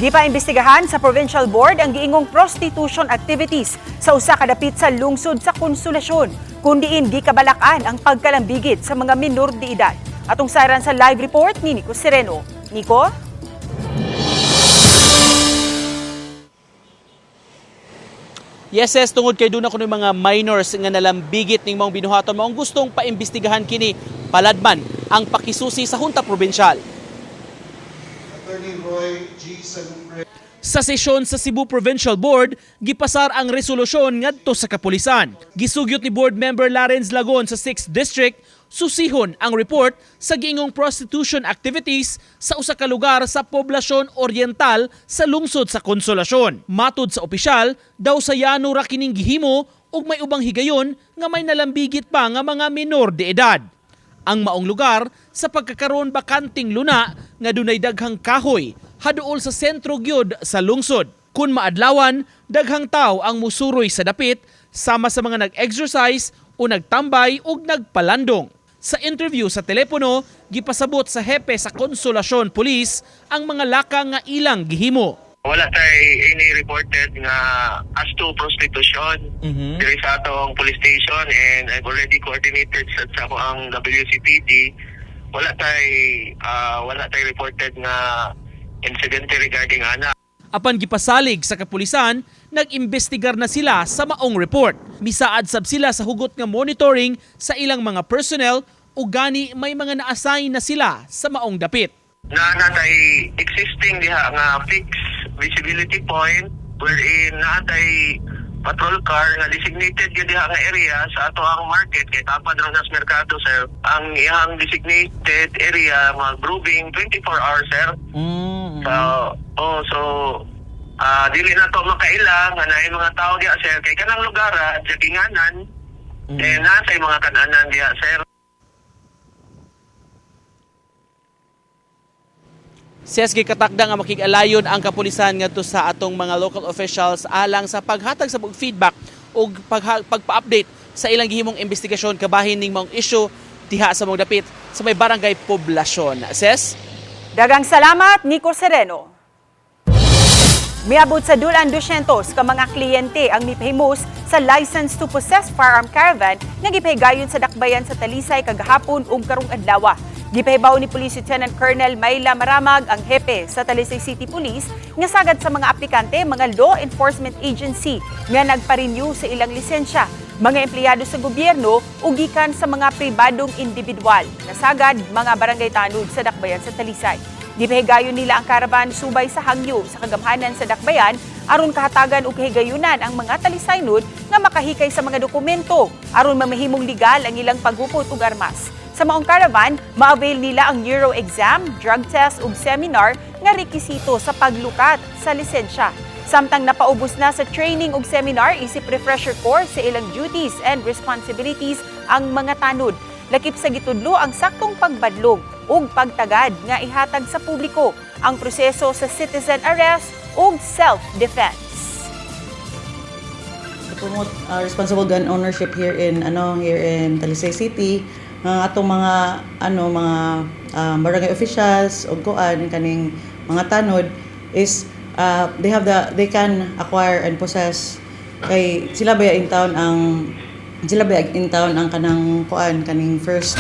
Gipaimbestigahan sa Provincial Board ang giingong prostitution activities sa usa ka dapit sa lungsod sa Konsolasyon, kun diin gikabalak-an ang pagkalambigit sa mga minor de edad. Atong saran sa live report ni Nico Sereno. Nico? Yes, tungod kay doon ako ng mga minors nga nalambigit ning maong binuhaton, maong gustong paimbestigahan kini paladman ang pakisusi sa Junta Provincial. Attorney Roy G. Salumbre. Sa sesyon sa Cebu Provincial Board, gipasar ang resolusyon ngadto sa kapulisan. Gisugyot ni board member Lawrence Lagon sa 6th District, susihon ang report sa giingong prostitution activities sa usa ka lugar sa poblasyon oriental sa lungsod sa Konsolasyon. Matud sa opisyal, daw sa yano ra kining gihimo ug may ubang higayon nga may nalambigit pa nga mga minor de edad. Ang maong lugar sa pagkakaroon bakanting luna nga dunay daghang kahoy haduol sa sentro gyud sa lungsod. Kun maadlawan, daghang tao ang musuroy sa dapit sama sa mga nag-exercise o nagtambay ug nagpalandong. Sa interview sa telepono, gipasabot sa hepe sa Konsolasyon Police ang mga laka nga ilang gihimo. Wala tay any reported nga as to prostitution diri sa atong police station, and I've already coordinated sa ako ang WCPD. Wala tay reported nga incident regarding ana. Apan gipasalig sa kapulisan, nag-imbestigar na sila sa maong report. Misaad sab sila sa hugot nga monitoring sa ilang mga personnel o gani may mga na-assign na sila sa maong dapit. Na natay existing diha nga fixed visibility point wherein natay patrol car nga designated gyud diha nga area sa ato ang market kay tapad ra nas merkado, sir, ang iyang designated area mag roving 24 hours, sir. So, oh, so dili na to makaila nga naay mga tao diha, sir, kay kanang lugar joginganan eh nasa mga kananan diha, sir. Ses, gikatakda nga makig-alayon ang kapulisan ngadto sa atong mga local officials alang sa paghatag sa feedback ug pagpa-update sa ilang gihimong investigasyon kabahin ning maong issue diha sa maong dapit sa may barangay poblasyon. Ses? Dagang salamat, Nico Sereno. Miabot sa dulan 200 ka mga kliyente ang mipahimos sa license to possess firearm caravan nga gipahigayon sa dakbayan sa Talisay kagahapon ug karong adlaw. Gipahibaw ni Police Lieutenant Colonel Mayla Maramag, ang hepe sa Talisay City Police, nga sagad sa mga aplikante mga law enforcement agency nga nagpa-renew sa ilang lisensya, mga empleyado sa gobyerno ug gikan sa mga pribadong individual. Nasagad mga barangay tanod sa dakbayan sa Talisay. Gipahigayon nila ang karavan subay sa hangyo sa kagamhanan sa dakbayan aron kahatagan og kahigayunan ang mga talisaynod nga makahikay sa mga dokumento aron mamahimong legal ang ilang paghupot og armas. Sa maong caravan, ma-avail nila ang neuro exam, drug test ug seminar nga rekisito sa paglukat sa lisensya. Samtang napaubos na sa training ug seminar isip refresher course sa ilang duties and responsibilities ang mga tanod. Lakip sa gitudlo ang saktong pagbadlong ug pagtagad nga ihatag sa publiko, ang proseso sa citizen arrest ug self-defense. To promote responsible gun ownership here in Talisay City, nga atong mga ano mga barangay officials ug kuan kaning mga tanod is they can acquire and possess kay sila ba in town ang kanang kuan kaning first